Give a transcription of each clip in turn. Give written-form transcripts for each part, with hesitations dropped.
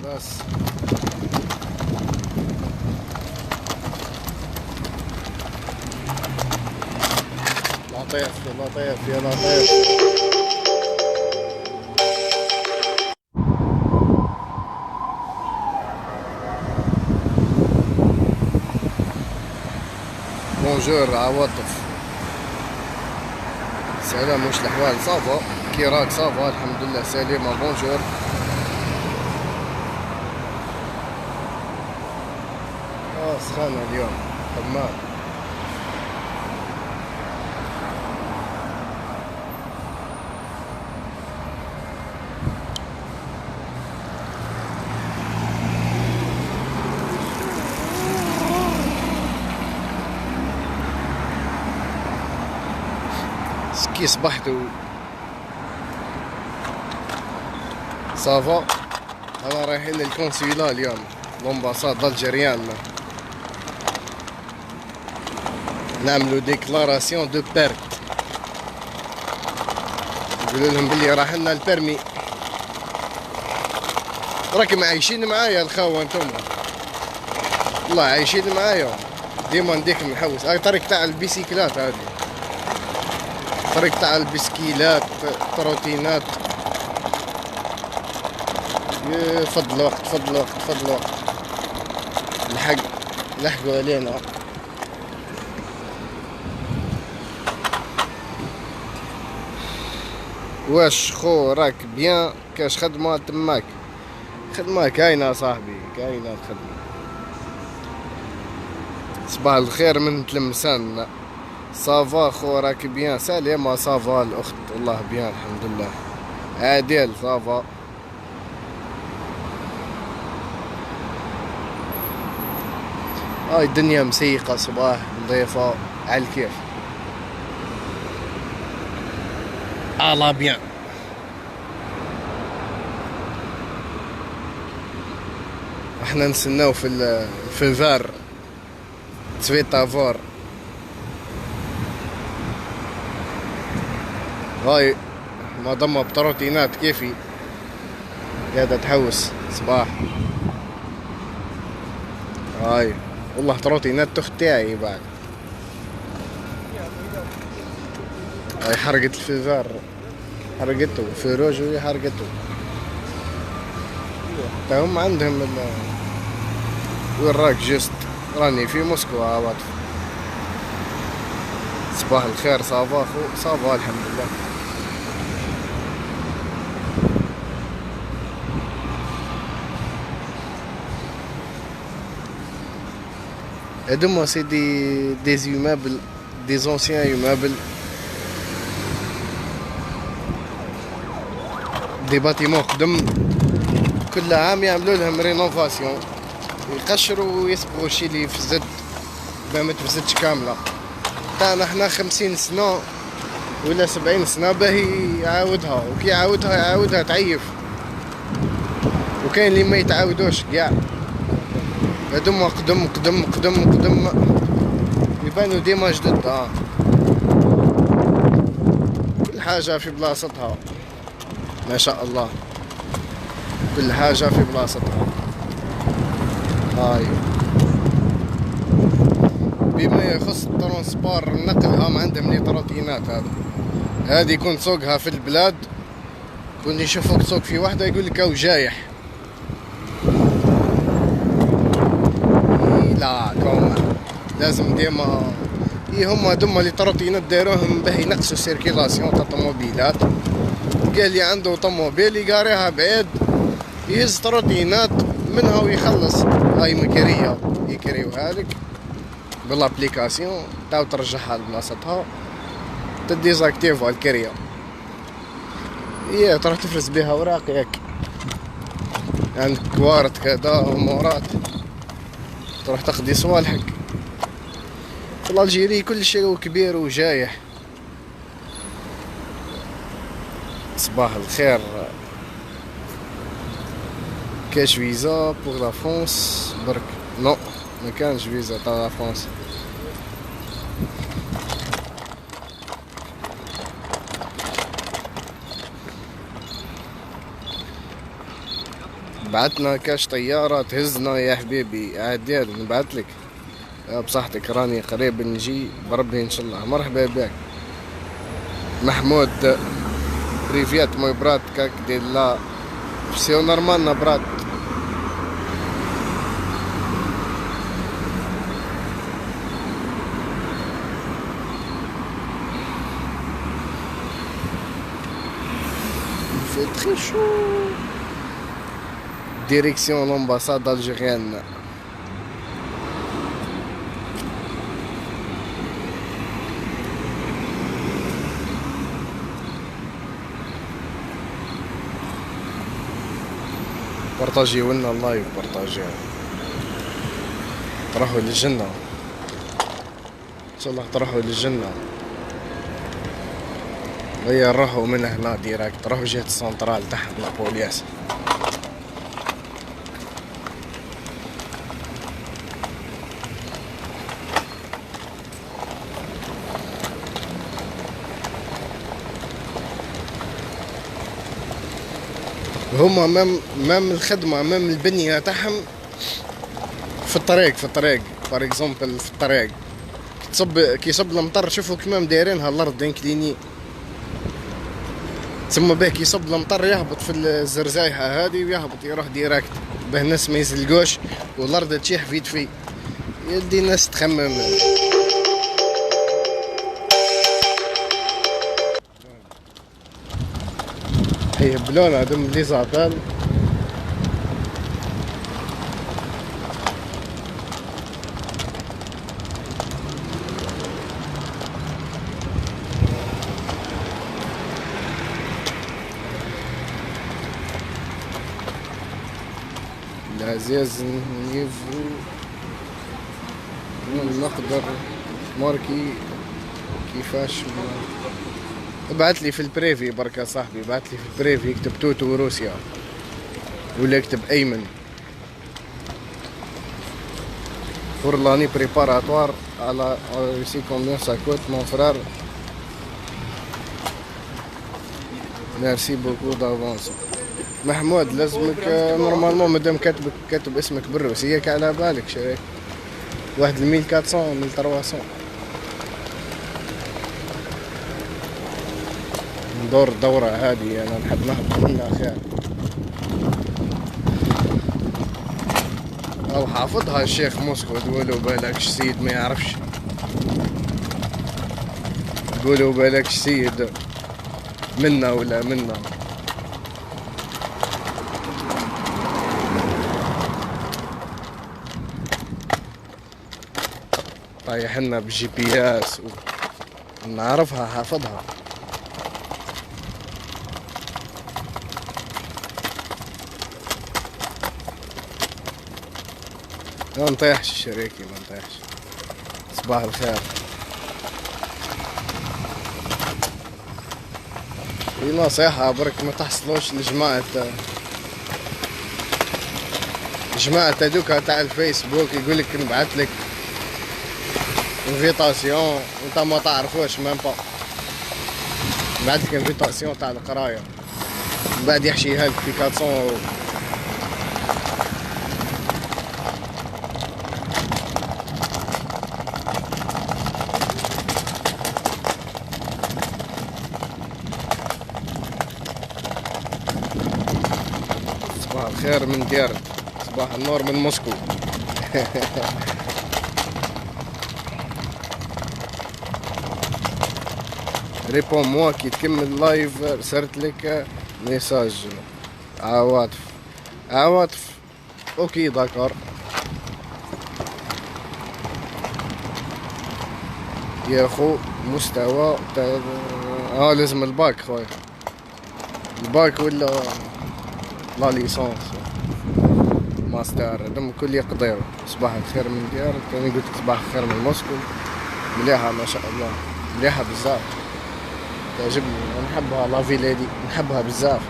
لاباس. لطيف لطيف يا لطيف. bonjour عواطف، سلام، واش الاحوال؟ ça va كي راك؟ ça va الحمد لله سليمة. bonjour. سخانة اليوم حمام. كي صبحتو ça va؟ انا رايحين لل consulat اليوم، l'ambassade algérienne، نعملو déclaration de perte، نقولوا لهم بلي راح لنا ال permis. راكم عايشين معايا الخاوه انتم، والله عايشين معايا ديما نديكم نحوس. هاي طريق تاع البيسيكلات، هادي طريق تاع البسكيلات تروتينات. فضل وقت فضل وقت فضل وقت، لحق لحقوا علينا. واش خو راك bien؟ كاش خدمة تماك؟ خدمة كاينة صاحبي، كاينة الخدمة. صباح الخير من تلمسان. ça va خو راك bien؟ سليمة ça va الأخت، والله bien الحمد لله. عادل ça va. هاي الدنيا مسيقة، صباح نظيفة على الكيف، à la bien. احنا نستناو في ال feu vert svétophore. هاي مادام بتروتينات كيفي قاعدة تحوس صباح. هاي والله تروتينات تخت تاعي بعد. هاي حرقت ال feu vert، حرقته feu rouge وهي حرقته. حتى هم عندهم وين راك juste؟ راني في موسكو عواطف. صباح الخير، ça va خو؟ ça va الحمد لله. هادوما c'est des immeubles، des anciens immeubles، des bâtiments قدم، كل عام يعملوا لهم rénovation، يقشروا ويصبغوا الشي اللي يفسد باه ما تفسدش كاملة. تاعنا حنا 50 سنة ولا 70 سنة باه يعاودها، وكي يعاودها يعاودها تعيف، وكاين اللي ما يتعاودوش كاع. هادوما قدم قدم قدم قدم، يبانو ديما جدد. كل حاجة في بلاصتها ما شاء الله، كل حاجة في بلاصتها. هاي بما يخص ال transport النقل، هم عندهم les trottinettes. هذا هذه كون تسوقها في البلاد، كون يشوفوك تسوق في واحدة يقول لك او جايح. لا كوما لازم ديما هما دوما les trottinettes داروهم باه ينقصوا circulation تاع الطوموبيلات. قال لي عنده طوموبيل يقاريها بعيد، يهز trottinette منها ويخلص. هاي مكريه يكريوها لك ب l'application، تعاود ترجعها لبلاصتها، تديزاكتيفها الكريه، هي تروح تفرز بها اوراق ياك، عندك كوارت كذا امورات، تروح تقضي صوالحك. في l'Algérie كل شيء كبير وجايح. صباح الخير. كاش visa pour la France برك؟ non ما كانش فيزا تاع la France. بعتنا كاش طيارة تهزنا يا حبيبي عادل، نبعتلك بصحتك، راني قريب نجي بربي ان شاء الله. مرحبا بك محمود. Привет мой брат, как дела? Все нормально, брат. Il fait très chaud. Direction l'ambassade algérienne. بارطاجيو لنا ال live، بارطاجيو، تروحوا للجنة ان شاء الله، تروحوا للجنة. هيا نروحوا من هنا direct، روحوا جهة السنترال تحت la police. هما même الخدمة، même البنية تاعهم في الطريق، في الطريق par exemple في الطريق تصب، كي يصب المطر شوفوا كيما دايرينها الارض inclinée، تسمى به كي يصب المطر يهبط في الزرزايحة هذه ويهبط يروح direct باه الناس ما يزلقوش والارض تشيح vite fait. يدي الناس تخمم. هيهبلونا هادو les appels. العزيز niveau نقدر ماركي كيفاش؟ ابعث لي في ال privé بركة صاحبي، ابعث لي في ال privé، اكتب توتو روسيا ولا اكتب ايمن. Pour l'année préparatoire à la Russie, combien ça coûte mon frère? Merci beaucoup d'avance. محمود لازمك normalement مادام كاتب اسمك بالروسية على بالك شريك واحد 1400 1300. ندور دورة هذه انا نحب نهبط منها خير. او حافظها الشيخ موسكو، تقولوا بالك سيد ما يعرفش، تقولوا بالك سيد منا ولا منا. طايحنا بال GPS ونعرفها حافظها. ما نطيحش شريكي، ما نطيحش. صباح الخير. نصيحة برك ما تحصلوش لجماعة، جماعة هذوك تاع الفيسبوك يقولك نبعث لك invitation وانت ما تعرفوش même pas، نبعث لك invitation تاع القراية من بعد يحشيها لك في 400. صباح الخير من ديار، صباح النور من موسكو. Réponds-moi كي تكمل live رسلت لك message. عواطف، عواطف OK d'accord يا خو. مستوى تاع لازم الباك خويا، الباك ولا la licence master هذوم الكل يقضيو. صباح الخير من ديار، كان قلت لك صباح الخير من موسكو. مليحة ما شاء الله، مليحة بزاف، تعجبني، نحبها la ville هادي، نحبها بزاف.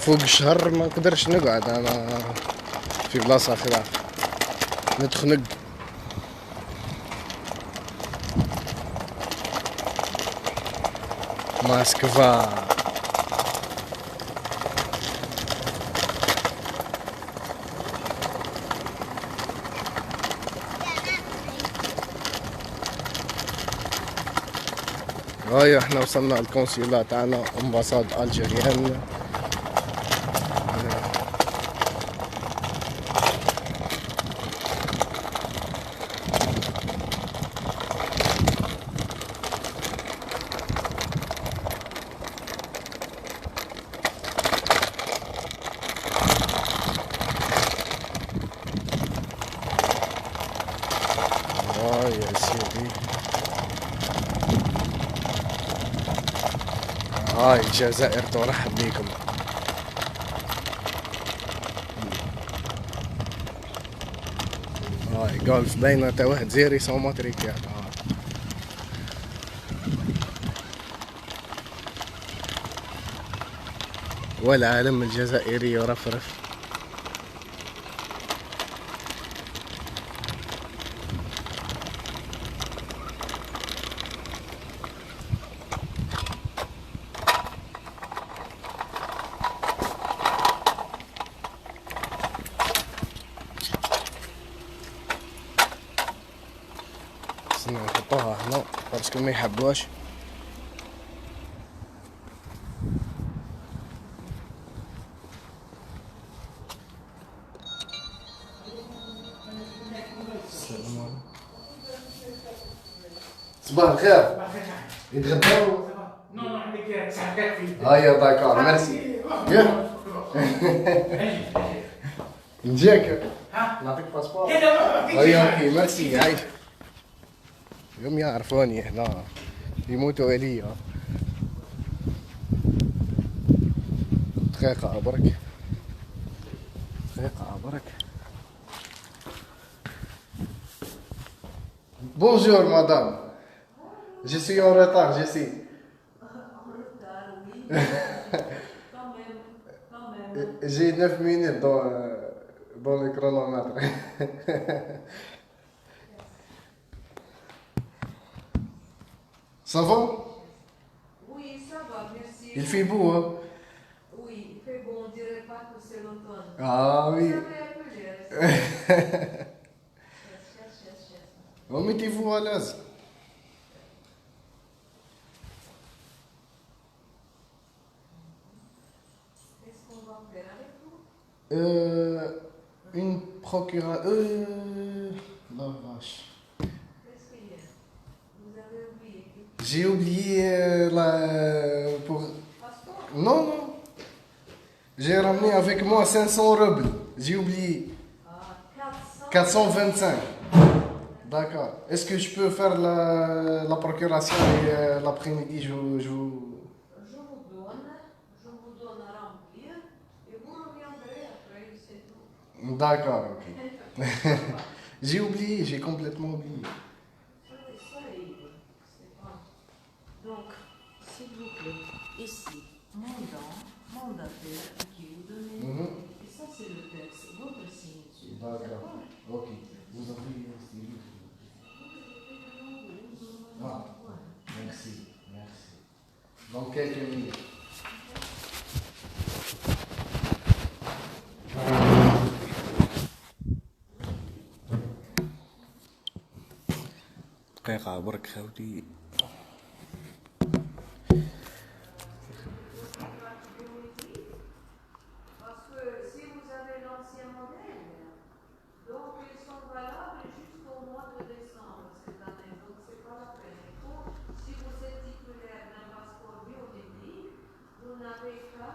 فوق شهر ما نقدرش نقعد انا في بلاصة خلاف، نتخنق. موسكفا. هاي احنا وصلنا ال consulat تاعنا، ambassade algérienne. هاي يا سيدي، هاي الجزائر ترحب بكم. هاي جولف باينة تاع واحد زيري sans matricule. والعالم الجزائري يرفرف. نحطوها هنا parce que ما يحبوش. السلام عليكم. صباح الخير. يتغداو؟ non non، عندك 9 دقائق. هيا d'accord، merci. نجيك نعطيك passeport. هيا OK merci. عايش يوم يعرفوني هنا يموتوا عليا. دقيقة برك، دقيقة برك. Bonjour madame. Je suis en retard, je sais. En retard, oui. Quand même, quand même. J'ai 9 minutes dans le chronomètre. Ça va? Oui, ça va, merci. Il fait beau, hein? Oui, il fait beau, on dirait pas que c'est l'automne. Ah oui. Vous avez appelé. Yes, yes. Bon, mettez-vous à l'aise. Qu'est-ce qu'on va faire avec vous? Une procuration. La vache. Qu'est-ce qu'il y a? Vous avez oublié? J'ai oublié la. Pour. Passeport? Non, non. J'ai ramené avec moi 500 roubles. J'ai oublié. Ah, 400. 425. D'accord. Est-ce que je peux faire la procuration et l'après-midi, je vous. Je vous donne à remplir et vous reviendrez après, c'est tout. D'accord, ok. J'ai oublié, j'ai complètement oublié. Ça, ça arrive, c'est pas. Donc, s'il vous plaît, ici, mandat, mandataire à qui vous donnez. Et ça, c'est le texte, votre signature. D'accord. Ok. Vous avez un stylo? Ah, merci, merci. Dans quelques minutes. دقيقة برك خاوتي. Parce que si vous avez l'ancien modèle, donc ils sont valables jusqu'au mois de décembre cette année, donc c'est pas la peine. Il faut, si vous êtes titulaire d'un passeport biométrique, vous n'avez qu'à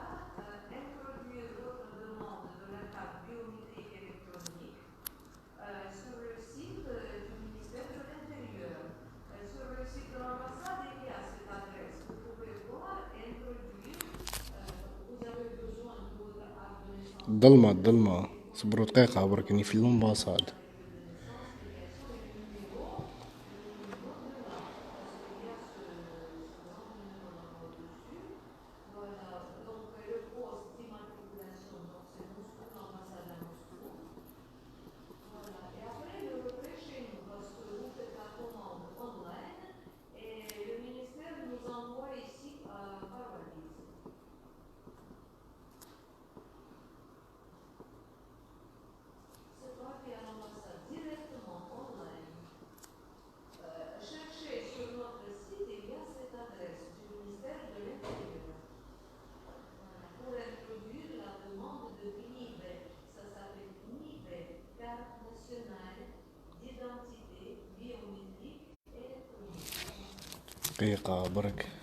introduire votre demande de la carte biométrique électronique sur le site du ministère de l'Intérieur. Sur le site de l'ambassade, il y a cette adresse. Vous pouvez voir et introduire. Vous avez besoin de votre acte de naissance. ظلمة ظلمة، صبروا دقيقة برك، راني في l'ambassade. Voilà, donc le poste d'immatriculation, donc c'est Moscou, l'ambassade à Moscou. Voilà, et après le retrait chez nous, parce que vous faites la commande online et le ministère nous envoie ici دقيقة برك.